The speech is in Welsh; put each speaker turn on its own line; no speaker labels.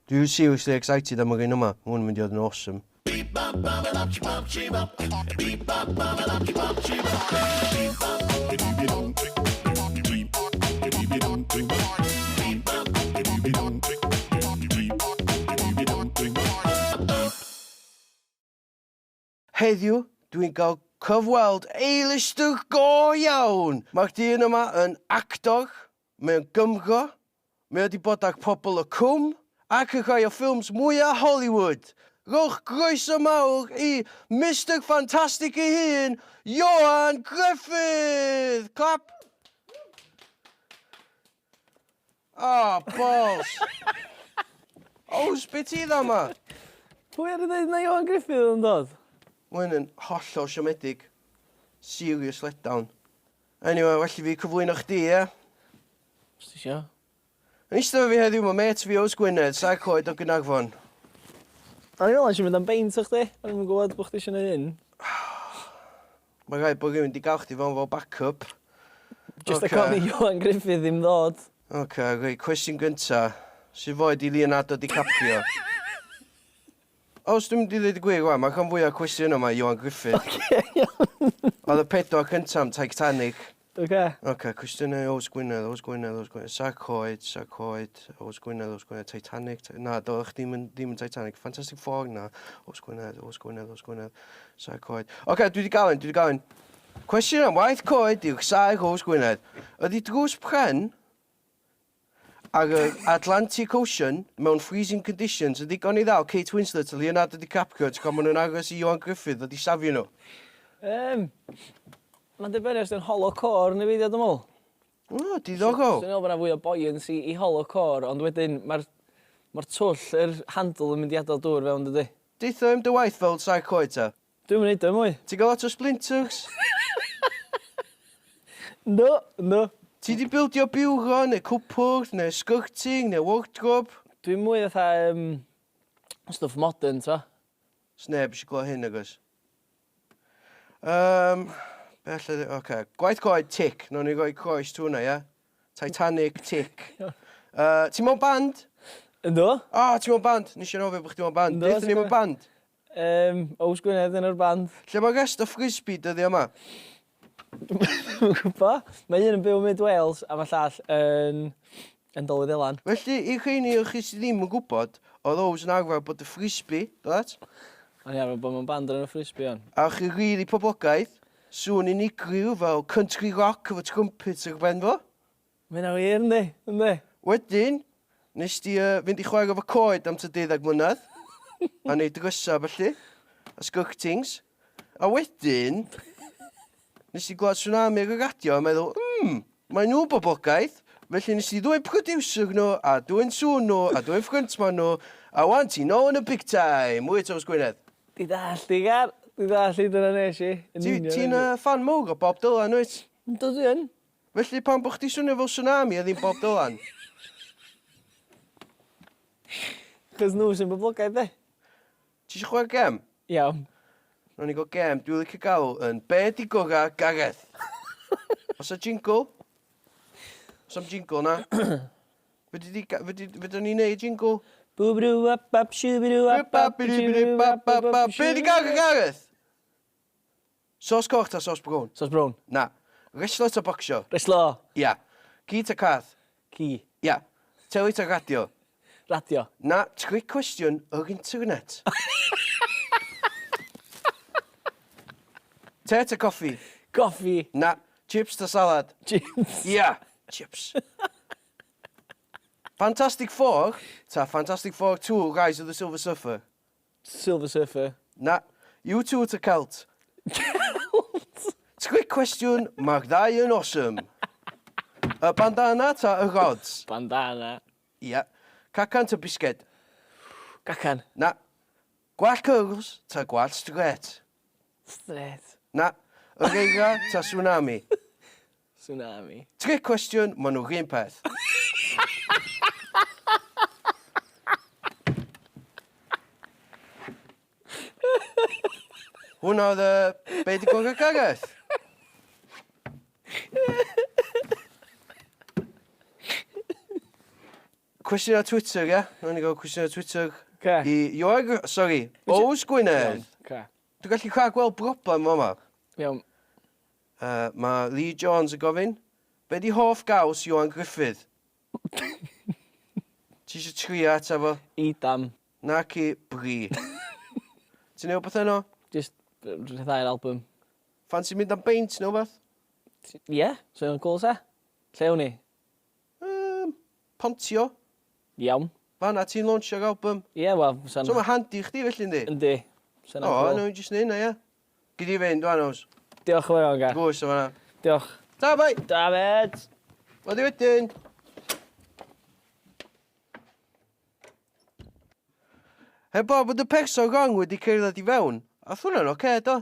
Dwi'n seriously excited am yr un yma. Ma' hwn yn mynd i fod yn awesome. Heddiw, dwi'n cael cyfweld A-lister go iawn! Mae'r dyn yma yn actor, mae o'n Gymro, mae o 'di bod ar Pobol y Cwm ac yn rhai o ffilms mwya Hollywood. Rhowch groeso mawr i Mister Fantastic ei hun, Ioan Gruffudd! Clap! Oh, balls! Ows, be ti dda ma?
Pwy ar y ddeud na Ioan Gruffudd oedd yn dod?
Mae hyn yn hollol siomedig. Serious letdown. Anyway, well i fi cyflwyno chdi, ie?
Os ti isio.
Yn eistedd efo fi heddiw mae mêt fi Ows Gwynedd, Saer Coed o Gaernarfon.
O'n i'n meddwl nes i mynd am beint o chdi. O'n i'm yn gwybod bo' chdi isio neud hyn.
Mae rhaid bod rhywun 'di gael chdi fewn fel back-up.
Jyst a cofn i Ioan Gruffudd ddim ddod.
Oce, reit, cwestiwn gynta. Sut foed i Leonardo DiCaprio? Os dwi'n mynd i ddweud y gwir rwan, mae'r rhan fwyaf o'r cwestiynau yma i Ioan Gruffudd.
Oce, iawn.
Oedd y pedwar cynta am Titanic.
Oce.
Oce, cwestiynau Ows Gwynedd, Ows Gwynedd, Ows Gwynedd, Saer Coed, Saer Coed, Ows Gwynedd, Ows Gwynedd, Titanic, na, doeddech chdi'm yn, ddim yn Titanic, Fantastic Four, na, Ows Gwynedd, Ows Gwynedd, Ows Gwynedd, Saer Coed. Oce, dwi 'di gael un, dwi 'di gael un. Cwestiwn am waith coed yw'r saer Ows Gwynedd. Ydy drws pren ar yr Atlantic Ocean mewn freezing conditions yn ddigon i ddal Kate Winslet a Leonardo DiCaprio tra maen nhw'n aros i Ioan Gruffudd ddod i safio nhw?
Yym, mae'n dibynnu os 'di o'n hollow core neu beidio dwi me'wl.
O, diddorol.
Swn i'n me'wl bo' 'na fwy o buoyancy i hollow core ond wedyn ma'r ma'r twll yr handle yn mynd i adal dŵr fewn dydi?
Deutha i'm dy waith fel saer coed ta.
Dwi'm yn neud o mwy.
Ti'n gael lot o splinters?
Yndw, yndw.
Ti 'di bildio biwro neu cwpwrdd neu skirting neu wardrobe?
Dwi'n mwy fatha yym stwff modern t'mo'?
Sneb eisiau clywed hyn nag oes? Yym, be alla i... Oce, gwaith coed, tick. Nawn ni roi croes trwy hwnna, ia? Titanic, tick. Yy, ti mewn band?
Yndw.
O, ti mewn band? Nes i anghofio bod chdi mewn band.
Yndw.
Deutha ni am y band.
Yym, Ows Gwynedd enw'r band.
Lle mae rest o Frisbee dyddia 'ma?
Dwi'm yn gwbo. Mae un yn byw yn mid Wales a ma' llall yn yn Dolwyddelan.
Felly, i'r rheini o chi sy ddim yn gwybod, oedd Ows yn arfer bod y Frisbee, doedd?
O'n i arfer bod mewn band o'r enw Frisbee o'n.
A o'ch chi rili poblogaidd, sŵn unigryw fel country rock efo trumpets ar ben fo.
Ma' hynna wir yndi, yndi.
Wedyn, nes di yy fynd i chwarae efo coed am tua deuddag mlynedd, a neud drysa a ballu, a skirtings. A wedyn, nes di glwad Swnami ar y radio a meddwl, hmm, mae nhw'n boblogaidd, felly nes di ddwyn producer nhw, a dwyn sŵn nhw, a dwyn frontman nhw, a wan ti nôl yn y big time! Wyt, Ows Gwynedd?
Di dallt di Gar, di dallt di, dyna nes i. Yn
Ti,
union
ti'n yy ffan mowr o Bob Dylan wyt?
Yndw dwi yn.
Felly pam bo chdi swnio fel tsunami a ddim Bob Dylan?
Chos nhw sy'n boblogaidd de.
Ti isio chwarae gem?
Iawn.
Nawn ni gael gem dwi'n licio galw yn Be di gora Gareth? Oes 'na jingle? Oes 'na'm jingle na? Fedri di ga- fedri fedrwn ni neud jingle?
Bwbwrw ap ap shwbwrw ap ap shwbwrw ap ap ap
Be di gora Gareth? Sos coch ta sos brown?
Sos brown.
Na. Reslo ta bocsio?
Reslo.
Ia. Ci ta cath?
Ci.
Ia. Teli ta radio?
Radio.
Na, trick cwestiwn, yr internet. Te ta coffi?
Coffi.
Na. Chips ta salad?
Chips.
Ia. Chips. Fantastic Four ta Fantastic Four 2 Rise of the Silver Surfer?
Silver Surfer.
Na. U2 ta Celt?
Celt!
Trick cwestiwn, mae'r ddau yn awesome. Y bandana ta y rods?
Bandana.
Ia. Cacan ta bisged?
Cacan.
Na. Gwallt curls ta gwallt strêt?
Strêt.
Na. Yr eira ta tsunami?
Tsunami.
Trick cwestiwn, maen nhw'r un peth. Hwnna oedd y... Be di gwrdd Gareth? Cwestiwn ar Twitter, ia? Nawn ni gael cwestiwn ar Twitter.
Oce.
I Ioan, sorry, Ows Gwynedd.
Oce.
Dwi'n gallu rhag gweld broblem fama.
Iawn.
Uh, mae Lee Jones yn gofyn, be di hoff gaws Ioan Gruffudd? Ti eisiau trio ateb fo?
Idam.
Naci, bri. Ti'n neud wbath heno?
Just rhyddhau'r album.
Fancy mynd am beint neu wbath?
Ie, yeah, swnio'n cool sa. Lle wn i?
Um, Pontio.
Iawn.
Fanna ti'n launchio'r album.
Ie, yeah, wel, sa'n...
So mae handy i chdi felly, yndi?
Yndi. Sa'n
O,
cool.
no, jyst neud hynna, ia. Gyd i fynd, wan ows.
Diolch yn fawr iawn, Gar.
Gwrs o fanna.
Diolch.
Ta, bai!
David!
Wel di wedyn! Heblaw bod y person wrong wedi cerdded i fewn, ath hwnna'n ocê do?